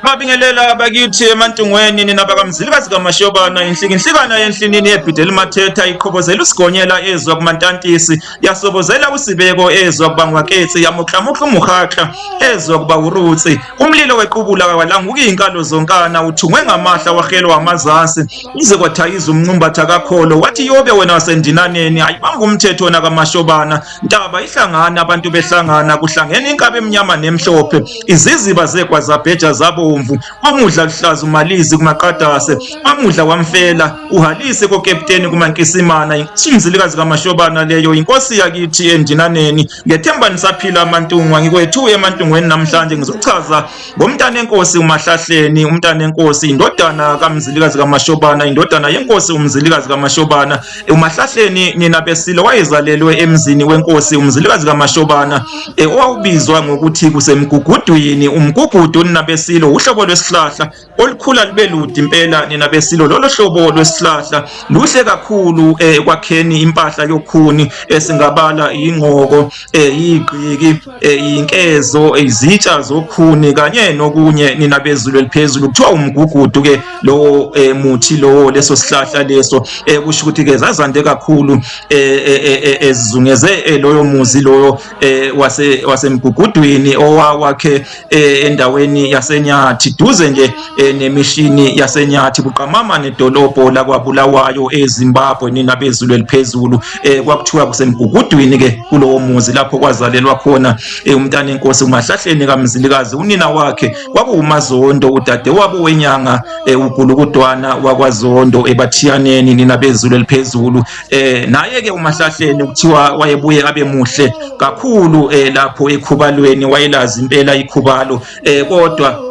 Babingelela abakithi emantungweni nina bakamzilikazi kaMashobana inhlikinhlikana yenhlinini yebhide elimathetha iqhobozela usigonyela ezwa kumantantisi yasobozela usibeko ezwa kubangwaketsi yamuklamuhla umuhakla ezwa kuba urutsi umlilo wequbula walanguka izinkalo zonkana uthungwe ngamahla wahelwa amazansi uze kwathayiza umncumbatha kakholo wathi yobe wena wasendinaneni ayibamba umthetho wena kaMashobana Ntaba ihlangana abantu behlangana kuhlangene inkabi emnyama nemhlophe iziziba zegwa zabheja zabomvu wamudla luhlaza umalizi kumaqadase wamudla wamfela uhalise kokepteni kumankisimana inkosi kaMashobana leyo inkosi yakithi endinaneni ngethemba nisaphila amantungwa ngikwethu emantungweni namhlanje ngizochaza ngomntanenkosi uMahlahleni umntanenkosi indodana kaMzilikazi kaMashobana indodana yenkosi uMzilikazi kaMashobana uMahlahleni nina besilo wayezalelwe emzini wenkosi uMzilikazi kaMashobana owawubizwa ngokuthi kusemgugudwini umgugudu nina besilo uhlobo lwesihlahla olukhula lube lude impela nina besilo lolo hlobo lwesihlahla luhle kakhulu ekwakheni impahla yokhuni esingabala ingqoko igqiki inkezo izitsha zokhuni kanye nokunye nina bezulu eliphezulu kuthiwa umgugudu ke lowo muthi lowo leso sihlahla leso kusho ukuthi ke zazande kakhulu ezizungeze loyo muzi loyo wase wasemgugudwini owawakhe endaweni yaseNyathi duze nje nemishini yaseNyathi buqamama nedolobho lakwaBulawayo eZimbabwe nina bezulu eliphezulu kwakuthiwa kusemgugudwini ke kulowo muzi lapho kwazalelwa khona umntana enkosi uMahlahleni kaMzilikazi unina wakhe kwakuwuMazondo udadewabo wenyanga uGulukudwana wakwaZondo ebathiyaneni nina bezulu eliphezulu naye ke uMahlahleni kuthiwa wayebuye abe muhle kakhulu lapho ekhubalweni wayelazi impela ikhubalo kodwa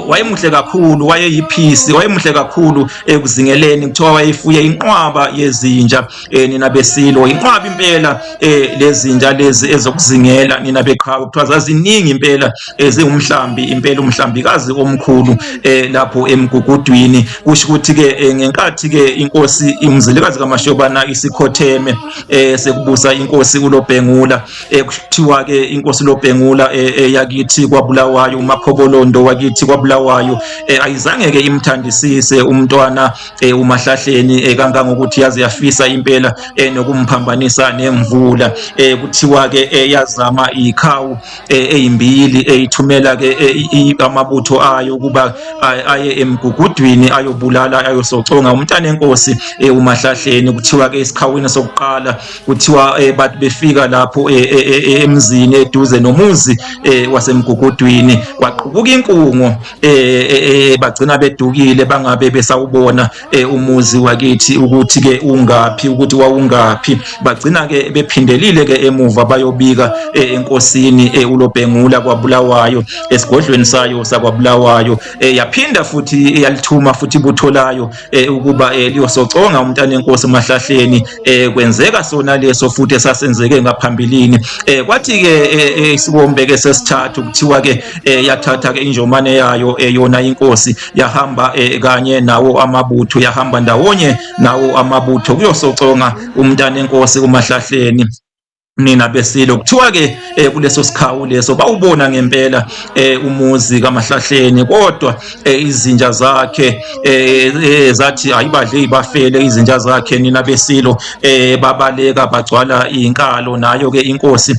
wayemuhle kakhulu wayeyiphisi wayemuhle kakhulu ekuzingeleni kuthiwa wayefuye inqwaba yezinja nina besilo inqwaba impela lezinja lezi ezokuzingela nina beqhawe kuthiwa zaziningi impela eziwumhlambi impela umhlambikazi omkhulu lapho emgugudwini kusho ukuthi ke ngenkathi ke inkosi uMzilikazi kaMashobana isikhotheme sekubusa inkosi uLobhengula kuthiwa ke inkosi uLobhengula yakithi kwaBulawayo uMakhobolondo wakithi kwaBulawayo ayizange ke imthandisise umntwana uMahlahleni kangangokuthi yaze yafisa impela nokumphambanisa nemvula kuthiwa ke yazama ikhawu eyimbili eyithumela ke amabutho ayo ukuba aye emgugudwini ayobulala ayosoconga umntana enkosi uMahlahleni kuthiwa ke esikhawini sokuqala kuthiwa bathi befika lapho emzini eduze nomuzi wasemgugudwini kwaqubuka inkungu bagcina bedukile bangabe besawubona umuzi wakithi ukuthi ke ungaphi ukuthi wawungaphi bagcina ke bephindelile ke emuva bayobika enkosini uLobhengula kwaBulawayo esigodlweni sayo sakwaBulawayo yaphinda futhi yalithuma futhi ibutho layo ukuba liyosoconga umntana enkosi Mahlahleni kwenzeka sona leso futhi esasenzeke ngaphambilini kwathi ke isiwombe ke sesithathu kuthiwa ke yathatha ke injomane yayo yona inkosi yahamba kanye nawo amabutho yahamba ndawonye nawo amabutho kuyosoconga umntana enkosi uMahlahleni nina besilo kuthiwa ke kuleso sikhawu leso bawubona ngempela umuzi kaMahlahleni kodwa izinja zakhe zathi ayibadle ibafele izinja zakhe nina besilo babaleka bagcwala inkalo nayo ke inkosi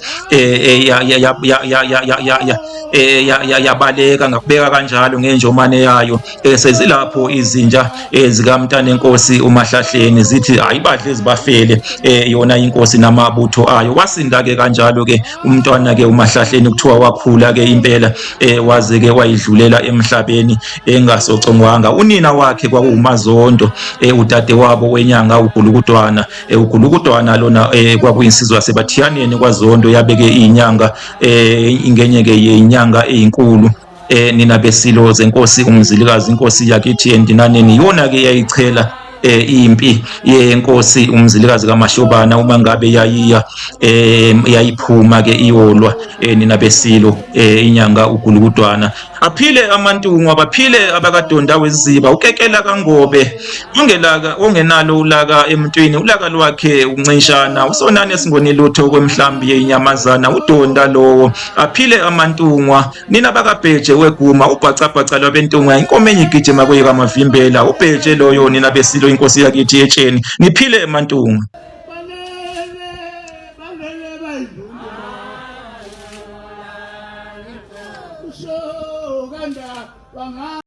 yabaleka ngakubeka kanjalo ngenjomane yayo sezilapho izinja zikamntanenkosi uMahlahleni zithi ayibadle zibafele yona inkosi namabutho ayo wasinda ke kanjalo ke umntwana ke uMahlahleni kuthiwa wakhula ke impela waze ke wayidlulela emhlabeni engasocongwanga unina wakhe kwakuwuMazondo udadewabo wenyanga uGulukudwana uGulukudwana lona kwakuyinsizwa yasebathiyaneni kwaZondo yabeke inyanga ingenye ke yenyanga ezinkulu nina besilo zenkosi uMzilikazi inkosi yakithi endinaneni iyona ke yayichela impi yenkosi uMzilikazi kaMashobana uma ngabe yayiya yayiphuma ke iyolwa nina besilo inyanga uGulukudwana Aphile amaNtungwa, baphile abakaDonda weziba, ukekela kaNgobe ongelaka ongenalo ulaka emntwini, ulaka lwakhe uncishana, usonani esingoni lutho kwemhlambi yenyamazana, uDonda lowo. Aphile amaNtungwa, nina bakaBheje weguma, ubhacabhaca lwabentungwa, inkomo enye igijima kweyikamavimbela, uBheje loyo nina besilo inkosi yakithi etsheni. Niphile emaNtungwa.